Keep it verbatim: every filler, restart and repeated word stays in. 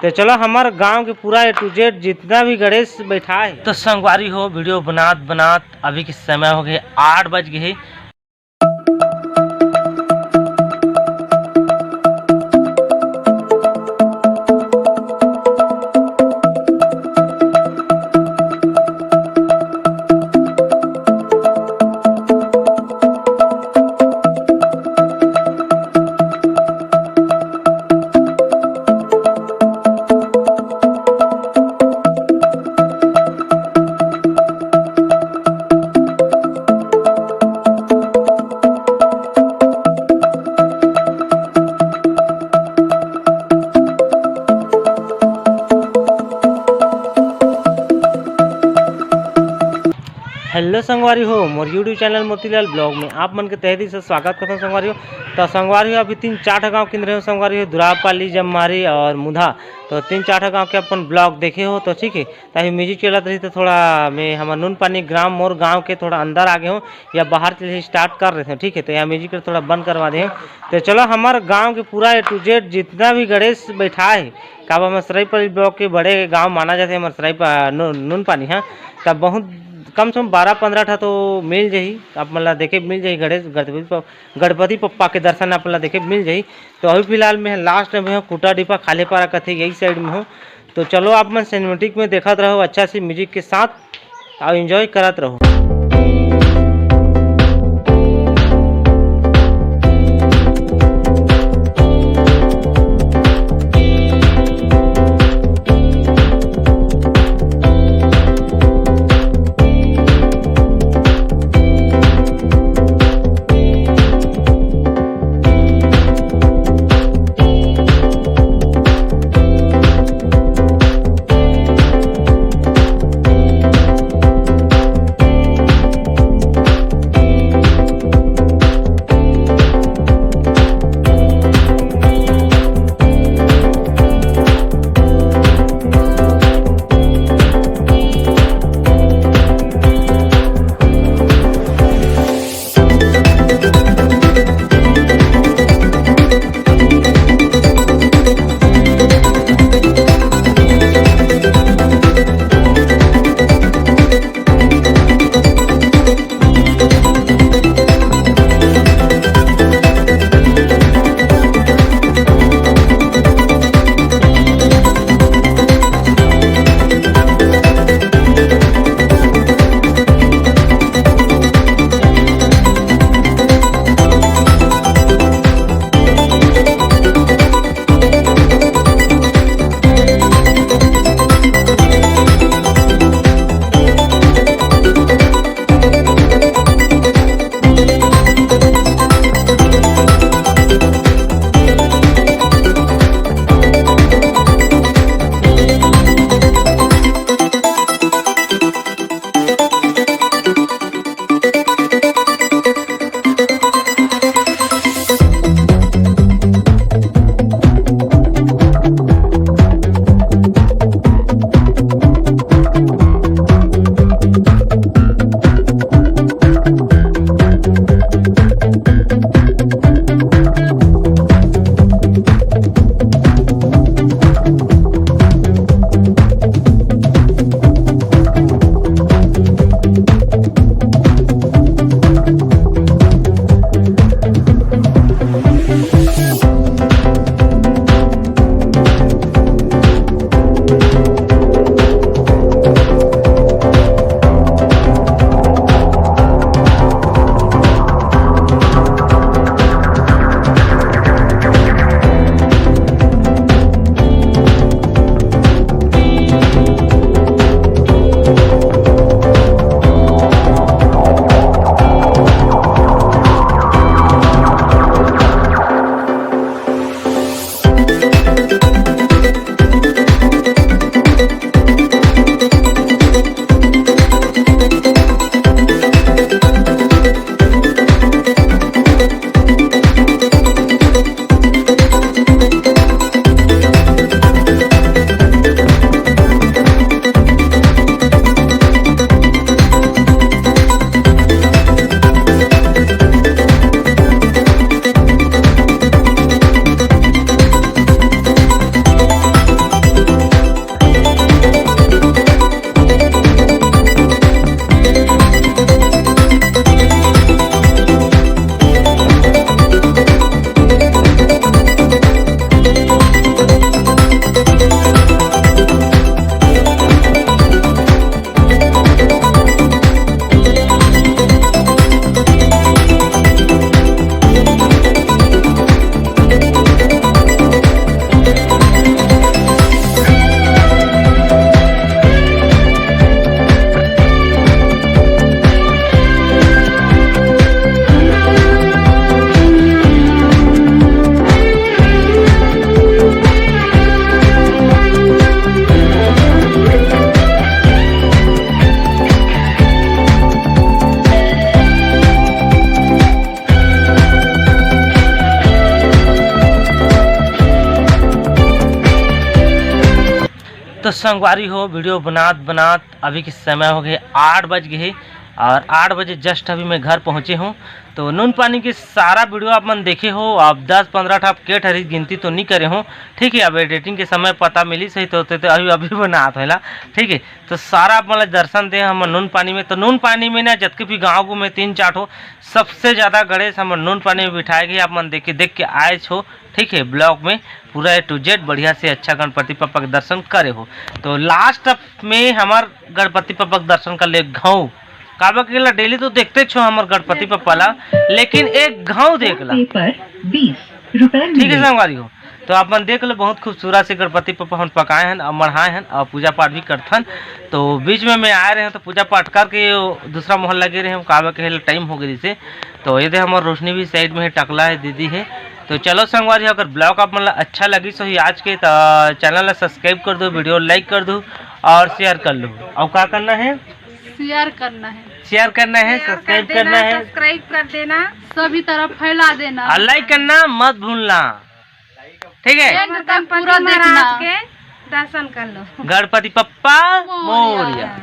तो चलो, हमर गांव के पूरा A to Z जितना भी गणेश बैठा है। तो संगवारी हो, वीडियो बनात बनात अभी के समय हो गए, आठ बज गए। हेलो संगवारी हो, मोर YouTube चैनल मोतीलाल ब्लॉग में आप मन के तहे दिल से स्वागत करथों संगवारी हो। तो संगवारी हो, अभी तीन चार ठा गांव किंदरे हो संगवारी हो, दुरापाली, जम्मारी और मुधा। तो तीन चार ठा गांव के अपन ब्लॉग देखे हो तो ठीक है। तो अभी म्यूजिक चलत रही तो थोड़ा मैं हमर नून पानी ग्राम, मोर गांव के थोड़ा अंदर आ गए हो या बाहर चले स्टार्ट कर रहे थे, ठीक है। तो यहाँ म्यूजिक थोड़ा बंद करवा दे। तो चलो, हमर गांव के पूरा A to Z जितना भी गणेश बैठा है, काबर हमर सरायपाली ब्लॉक के बड़े गांव माना जाथे हमर सराय पा-, नू-, नून पानी है। तब बहुत कम से कम बारह पंद्रह ठा तो मिल जाही, आप मन ला देखे मिल जाही गणेश गणपति प-, गणपति पप्पा के दर्शन आप मन ला देखे मिल जाही। तो अभी फिलहाल मैं लास्ट में हूँ कुटा डिपा खालेपारा कथे, यही साइड में हूँ। तो चलो, आप मन सिनेमेटिक में देखत रहो अच्छा से म्यूजिक के साथ, और एंजॉय करत रहो। तो संगवारी हो, वीडियो बनात बनात अभी के समय हो गए, आठ बज गए हे और आठ बजे जस्ट अभी मैं घर पहुँचे हूँ। तो नून पानी के सारा वीडियो आप मन देखे हो, आप दस पंद्रह ठा के ठरी गिनती तो नहीं करे हो, ठीक है। अब एडिटिंग के समय पता मिली सही तो, तो, तो अभी अभी बनात होला, ठीक है। तो सारा आप मन ला दर्शन दे हम नून पानी में। तो नून पानी में ना, जतके भी गाँव में तीन चार ठो सबसे ज़्यादा गणेश हम नून पानी में बिठाए गए, आप मन देख के देख के आए छो, ठीक है। ब्लॉग में पूरा ए टू जेड बढ़िया से अच्छा गणपति पप्पा के दर्शन करे हो। तो लास्ट में हमार गणपति पप्पा के दर्शन कर ले घाव, काबर के ला डेली तो देखते छो हमार गणपति पप्पा ला, लेकिन एक घाव देख ला। पे पर बीस रुपए ठीक है मिले। संगवारी हो, तो आप मन देख लो, बहुत खूबसूरत से गणपति पप्पा हम पकाए हन और मढ़ाए हन और पूजा पाठ भी करथन। तो बीच में मैं आए रहे हूँ तो पूजा पाठ करके ये दूसरा मोहल लगे रहे हूँ, काबर के टाइम हो गई से। तो ये दे हमार रोशनी भी साइड में है, टकला है, दीदी है। तो चलो संगवारी, अगर ब्लॉग आप मन ला अच्छा लगी सो ही आज के, तो चैनल ला सब्सक्राइब कर दो, वीडियो लाइक कर दो और शेयर कर लो। और क्या करना है? शेयर करना है। शेयर करना है, सब्सक्राइब करना है सब्सक्राइब कर देना, सभी तरफ फैला देना। और लाइक करना मत भूलना, ठीक है। एंड तक पूरा देखना। के दर्शन कर लो। गणपति पप्पा मोरया। मोरया।